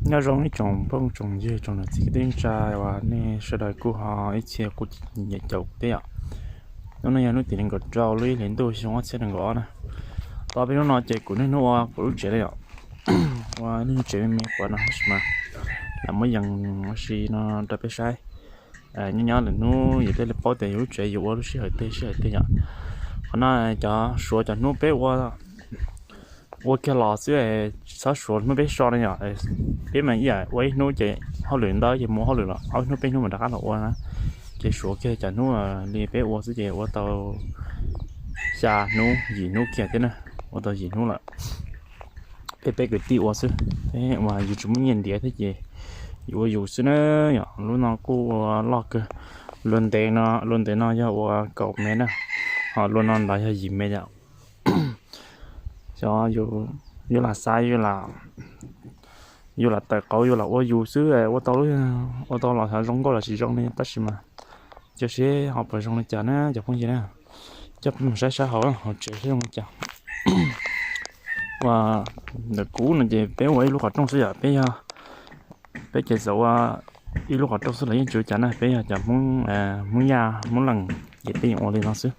Nyob zoo ib tsoom phooj tsoom ywg tsoom niam txiv kwv tij neej tsa uas nej sawv daws kuj ho ib txhia kuj nyiam caum kuv thiab yom. Hnub no yog hnub tim nees nkaum rau lub ib hlis ntuj xyoo ob txhiab nees nkaum ob na. Tau peb hnub no ces kuv niaj hnub ua kuv lub tsev li yom. Ua lub tsev me me quav no tab sis mas lam muab yees ua si no rau peb saib. Nyob nyob lwm hnub yus thiaj li paub tias yus lub tsev yus ua lub sij hawm twg sij hawm twg yom. Qhov no cov suav cov hnub peb ua ua kiag los xwb, tsis txhob suav hnub peb so no yom. Peb mas ib yam ua ib hnub ces hauj lwm ntau ces mus hauj lwm los ob hnub peb hnub mas rov qab los ua na. Ces suav kiag cov hnub li peb ua xwb ces ua tau xya hnub yim hnub kiag thiab na, ua tau yim hnub lawm. Peb peb kwv tij ua xwb, peb uas yus tsis muaj nyiaj ntiav thiab ces yus ua yus xwb na yom. Lub no kuj ua loj kawg, lua ntev no, lua ntev no yog ua kaum mev na, ho lua no ntawd yog yim mev yom. Xyov yus lam xaiv, yus lam tawm qauv yus lam ua yus xwb, ua tau, ua tau los xyov zoo nkauj los tsis zoo li tab sis mas cia seb ho puas zoo li cas na cov phooj ywg na. Coj peb mus saib sab hauv hauv tsev seb zoo li cas. Ua ntawm kuv no ces peb ua ib lub qhov rooj xwb yom, peb yog, peb ces txawm ua ib lub qhov rooj xwb los yeej tsis ua cas na, peb yog cov Hmoob Yaj Hmoob Lees ces peb yeej ua li no xwb.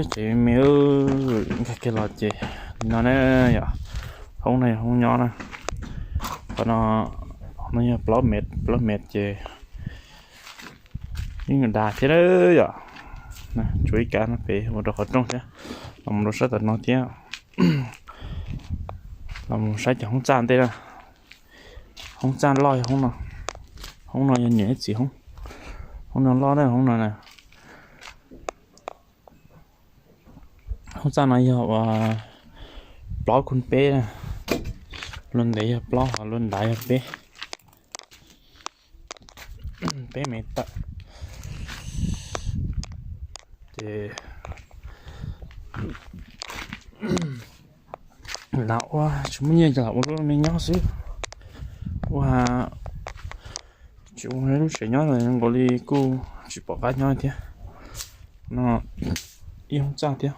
Tsev me me nkag kiag los ces li no na yom. Hoob no yog hoob nyob na. Qhov no, no yog plaub mev, plaub mev ces yeej dag thiab yom. Tsuas ib kav no pem ua rau qhov rooj thiab. Los mus rau sab tom no thiab. Los mus saib cov hoob txaj ntej na. Hoob txaj loj yog hoob no. Hoob no yog niam ib txiv hoob. Hoob no loj na, hoob no na. Hoob txaj no yog uas plaub khun peb na. Lua ntev yog plaub, ho lua ntav yog peb. Peb mev tawm. Ces lam ua tsis muaj nyiaj ces lam ua lub me nyob xwb. Ua tsis ua lub tsev nyob nkaus li kuj tsis pom qab nyob thiab. No ib hoob txaj thiab,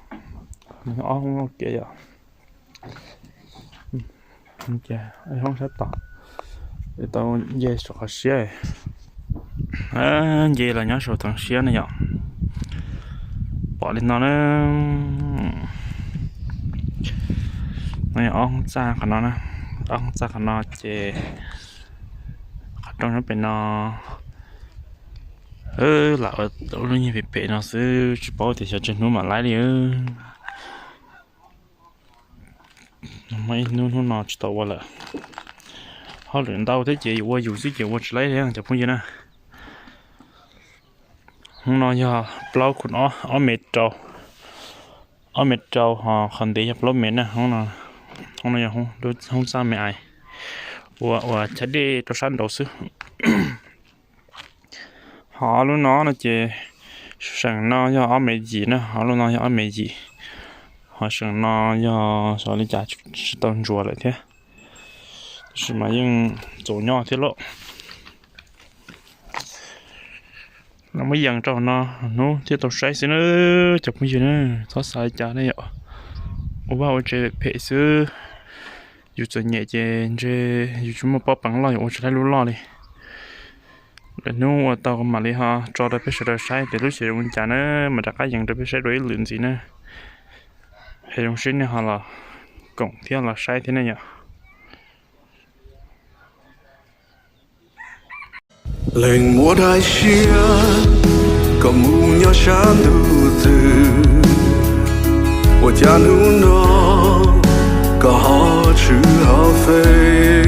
ob hoob ua kiag yom. Hoob sab tod, tau nce saum qhov siab, nce los nyob saum tod siab ne yom. Pom li no na. No yog ob hoob txaj qhov no na, ob hoob txaj qhov no ces qhov rooj nyob pem no. Lam ua lub nyiag pem pem no xwb tsis paub tias xyov tsawg hnub mam laib li. Muaj ib hnub hnub no tsis tau ua lawm. Hauj lwm ntau thiab ces yus ua yus xwb ces ua tsis laib li cov phooj ywg na. Hoob no yog plaub khun ob, ob mev rau, ob mev rau ho qhov ntev yog plaub mev na. Hoob no yog hoob txaj me ais, ua ua chav dej rau sab nraud xwb. Ho lub no no ces seem no yog ob mev yim na, ho lub no yog ob mev yim. Ho seem no yog xyov li cas tsis tau ntsuas lawm thiab, tab sis mas yeej txaus nyob thiab lauj. Los muab yees rau no hnub thiaj tau saib xwb na cov phooj ywg na. Txhob xav li cas ne yom, ua vaj ua tsev phem xwb. Yus txom nyem ces ntshe yus tsis muaj pob peev loj yus ua tsis laib lub loj li. Lwm hnub ua tau mam li ho tso rau peb sawv daws saib tias lub tsev zoo li cas na, mam rov qab yees rau peb saib dua ib lwm ntxiv na. Es zoo siab nej ho los koom thiab los saib thiab ne yom. Leej muab daim siab kom mus nyob sab ntuj twg, ua cas hnub no koj ho tshwm ho fej.